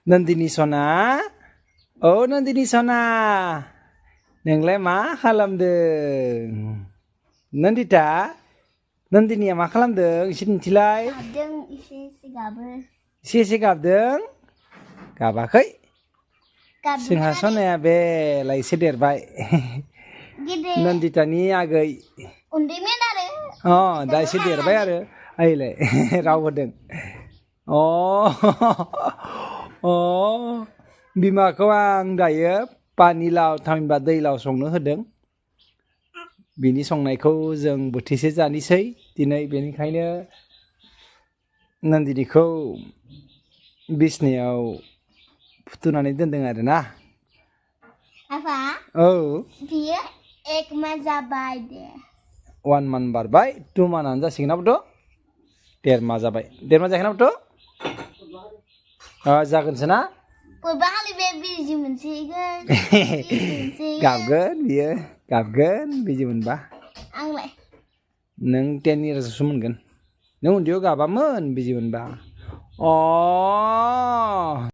Nandini sona oh Nandini sona nोंलाय मा खालामदों Nandita Nandiniया मा खालामदों एसे दिन्थिलाय गाबदों एसे गाबो एसे गाबदों गाबाखै गाबदों जोंहा सनाया बेलाय एसे देरबाय गिदिर Nanditaनि आगै उन्दैमोन आरो दा एसे देरबाय आरो ओइलाय राव होदों बिमाखौ आं दायो पानिलाव थामहिनबा दैलाव संनो होदों बिनि संनायखौ जों बोथिसे जानोसै दिनै बेनिखायनो नन्दिनिखौ बिसनायाव फुथुनानै दोनदों आरोना आफा औ बियो 1 माह जाबाय दे 1 मान्थ बारबाय 2 मान्थानो जासिगोन आबोथ' 1.5 माह जाबाय 1.5 माह जायाखै आबोथ' जागोनसो ना बबेबा खालि बे बिजि मोनसिगोन गाबगोन बियो गाबगोन बिजि मोनबा आंलाय नों 10 इयार्ससो मोनगोन नों उन्दैयाव गाबामोन बिजि मोनबा